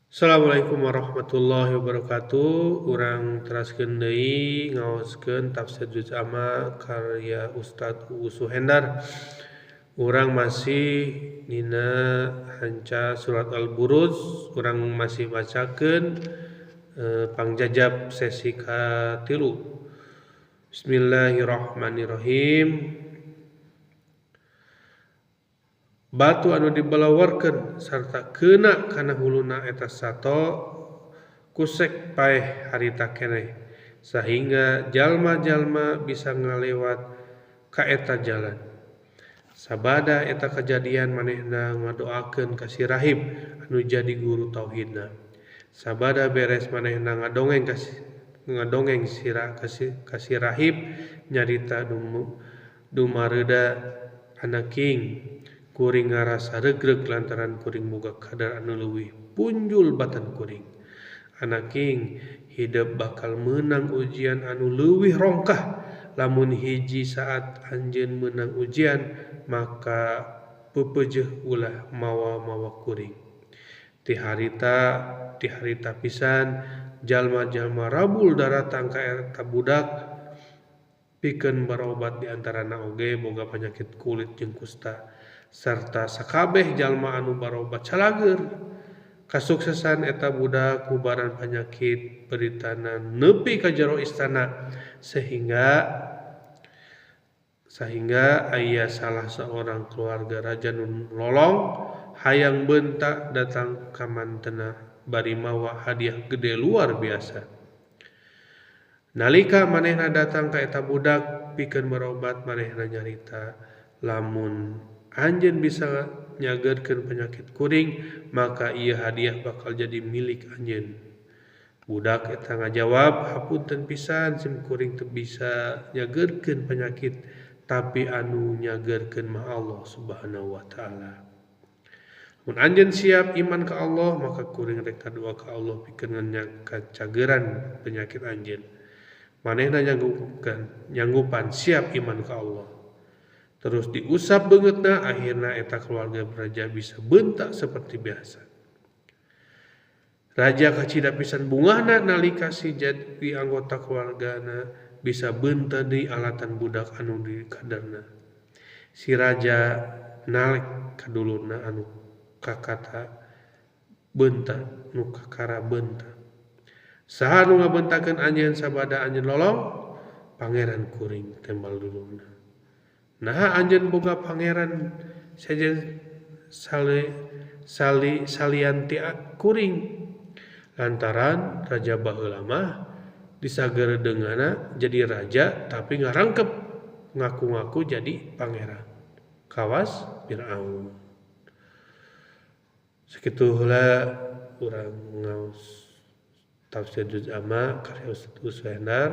Assalamualaikum warahmatullahi wabarakatuh. Urang teraskeun deui ngaoskeun tafsir Juz Amma karya Ustaz Uu Suhendar. Urang masih dina hanca surat Al-Buruj, urang masih bacakeun pangjajab sesi ka-3. Bismillahirrahmanirrahim. Batu anu dibalawarkeun sarta keuna kana huluna eta sato kusek paeh harita keneh sahingga jalma-jalma bisa ngalewat ka eta jalan. Sabada eta kejadian manehna ngadoakeun ka si rahib anu jadi guru tauhidna. Sabada beres manehna ngadongeng ka si rahib nyarita dumareuda anaking kuring ngarasa regreg lantaran kuring boga kadar anu leuwih punjul batan kuring. Anaking hidep bakal meunang ujian anu leuwih rongkah. Lamun hiji saat anjeun meunang ujian maka pepeujeuh ulah mawa-mawa kuring. Ti harita pisan jalma-jalma rabul daratang ka eta budak pikeun barobat di antarana oge boga penyakit kulit jeung kusta sarta sakabeh jalma anu barobat calageur. Kasuksesan eta budak kubaran penyakit beritana nepi ka jero istana sehingga aya salah seorang keluarga raja nu lolong hayang bentak datang ka mantena bari mawa hadiah gede luar biasa. Nalika manehna datang ka eta budak pikeun berobat, manehna nyarita lamun anjeun bisa nyageurkeun penyakit kuring maka ieu hadiah bakal jadi milik anjeun. Budak eta ngajawab, hapunten pisan sim kuring teu bisa nyageurkeun penyakit, tapi anu nyageurkeun mah Allah Subhanahu wa taala. Mun anjeun siap iman ka Allah maka kuring rek kadua ka Allah pikeun kacageran penyakit anjeun. Manehna nyanggupan siap iman ka Allah. Terus diusap beungeutna, akhirna eta keluarga raja bisa bentak seperti biasa. Raja kacida pisan bungahna nalika si jadi anggota keluargana bisa beunta deui alatan budak anu dikadarna. Si raja nalek kadulurna anu kakata beunta nu kakara beunta. Saha nu ngabentakeun anjeun sabada anjeun lolong? Pangeran kuring tembal dulurna. Nah anjeun boga pangeran sejen salianti kuring. Lantaran raja baheula mah disageredengana jadi raja tapi ngarangkep ngaku-ngaku jadi pangeran. Kawas Firaun. Sakitu heula urang ngaos tafsir Juz Amma karya Ustaz Uu Suhendar.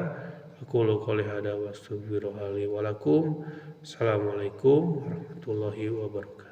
Aku qouli hada wa astaghfirullahi wa lakum. Assalamualaikum warahmatullahi wabarakatuh.